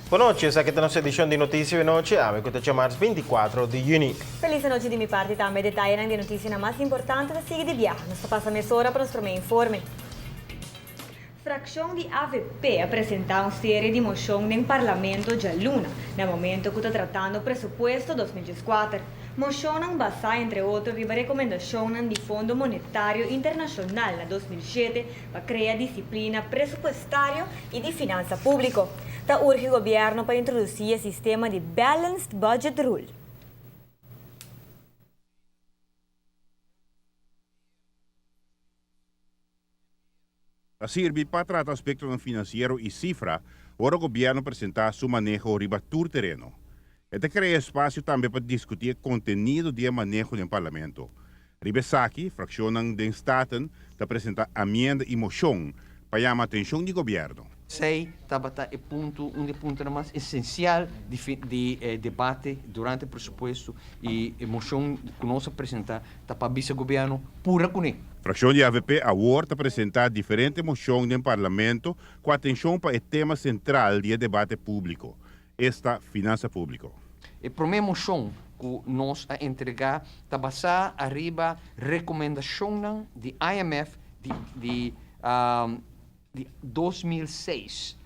Bon nochi, esaki ta nos edicion di Noticia di Nochi, awe cu ta djamars 24 di juni. Feliz anochi di mi parti tambe. Detayenan di e noticianan mas importante ta sigui di biaha. Nos ta pasa mesora pa nos prome informe. Fraccion di avp a presenta un serie di mocion den Parlamento djaluna, na momento cu ta tratando presupuesto 2014. Mocionnan basa entre otro riba recomendacionnan di Fondo Monetario Internacional na 2007 pa crea disciplina presupuestario y di finansa publico. Ta urgi gobierno pa introduci e sistema di Balanced Budget Rule. Ta sirbi pa trata aspektonan finansiero i sifra ora gobièrnu presentá su maneho riba tur tereno. E ta krea espasio tambe pa diskutí e kontenido di e maneho den Parlamento. Riba esaki, frakshonnan den Staten ta presentá amienda i moshon pa yama atenshon di gobièrnu. Esei tabata e punto, un di e puntonan mas esensial di di e debate durante e presupuesto i e moshon ku nos a presentá ta pa bisa gobièrnu pura kuné. Frakshon di avp awor ta presentá diferente moshon den Parlamento ku atenshon pa e tema sentral di e debate públiko, esta finansa públiko. E promé moshon ku nos a entregá ta basá ariba rekomendashonnan di IMF di di di 2006.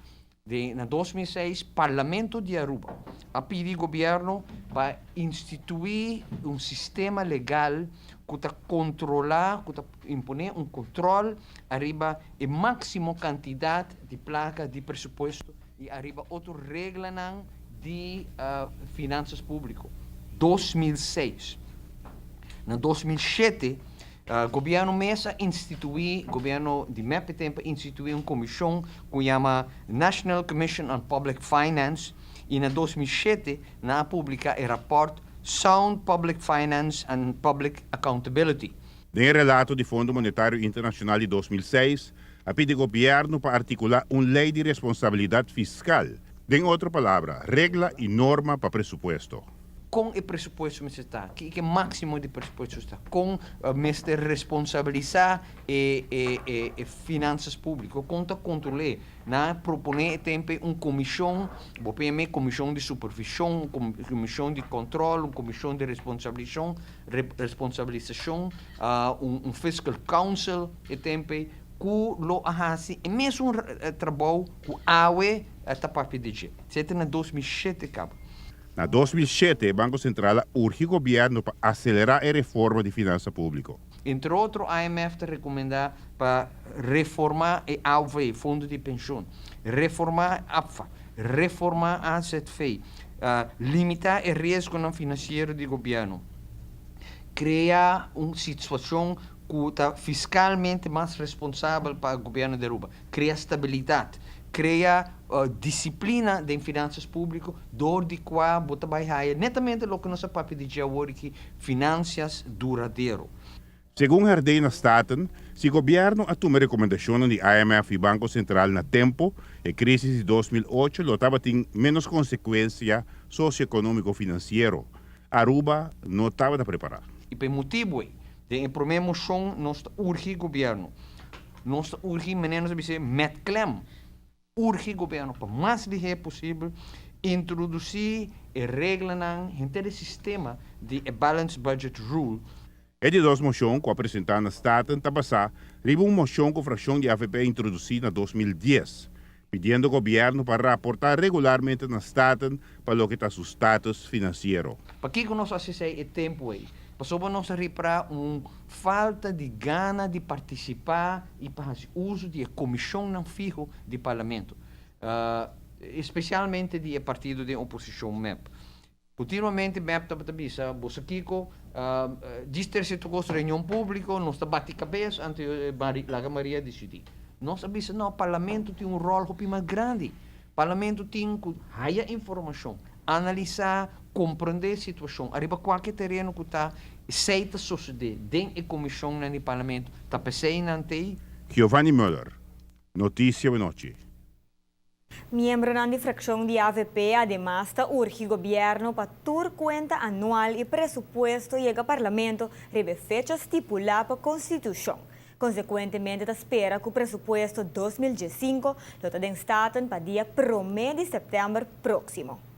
Den na 2006 Parlamento di Aruba a pidi gobierno pa institui un sistema legal cu ta controla, cu ta impone un control ariba e maximo cantidad di placa di presupuesto y ariba otro reglanan di finanzas publico. 2006. Na 2007 Gobierno mes a institui, gobierno di mep e tempo a institui un comision cu yama National Commission on Public Finance y na 2007 nan a publica e rapport Sound Public Finance and Public Accountability. Den e relato di Fondo Monetario Internacional di 2006 a pidi gobierno pa articula un ley di responsabilidad fiscal, den otro palabra, regla y norma pa presupuesto. Kon e presupuesto mester ta, ki e máksimo di presupuesto ta, kon mester responsabilisá e e e finansas públiko, kon ta kontrol'é. Nan a proponé e tempu ei un komishon, bo por yam'é komishon di supervishon, un komishon di kòntròl, un komishon di responsabilishon, responsabilisashon, un fiscal council e tempu ei, ku lo a hasi e mesun trabou ku awe ta papia di dje. Esei ta na 2007 kaba. Na 2007 e Banko Sentral a urgi gobièrnu pa aselerá e reforma di finansa públiko. Entre otro IMF ta rekomendá pa reformá e AOV, fondo di penshon, reformá APFA, reformá AZV, limitá e riesgonan finansiero di gobièrnu, krea un situashon ku ta fiskalmente mas responsabel pa gobièrnu di Aruba, krea stabilidat, krea Disiplina den finansas públiko dor di kua bo ta bai haya netamente loke nos a papia di dje awor aki, finansias duradero. Segun Herdé na Staten, si gobièrnu a tuma e rekomendashonnan di IMF i Banko Sentral na tempu, e krísis di 2008 lo tabatin ménos konsekuensia sosioekonómiko-finansiero. Aruba no tabata prepará. I pa e motibu ei, den e promé moshon nos ta urgi gobièrnu, nos ta urgi, manera nos a bisa, mèt klèm. Urgi gobierno pa mas lihé posibel introdusí e reglanan henter e sistema di e Balanced Budget Rule. E di dos moshon ku a presentá na Staten ta basá riba un moshon ku frakshon di avp a introdusí na 2010, pidiendo gobièrnu pa raportá regularmente na Staten pa loke ta su status finansiero. Pakiko nos a hasi esei e tempu ei? Pasobra nos a ripará un falta di gana di partisipá i pa hasi uso di e komishonnan fiho di Parlamento, espesialmente di e partido den oposishon mep. Kontinuamente mep tabata bisa, Boso kiko, djis terse tokos reunion públiko, nos ta bati kabes anto laga Maria disidí. Nos a bisa, no, Parlamento tin un ròl hopi mas grandi. Parlamento tin ku haya informashon, analisá, komprendé situashon ariba kualke tereno ku ta esei ta sosodé den e komishonnan di Parlamento, ta p'esei nan t'ei. Giovanni Muller, Noticia Wenochi. Miembronan di frakshon di avp ademas ta urgi gobièrnu pa tur kuenta anual i presupuesto yega Parlamento riba e fecha stipulá pa konstitushon. Konsekuentemente, ta spera ku e presupuesto 2015 lo ta den Staten pa dia 1 di sèptèmber próksimo.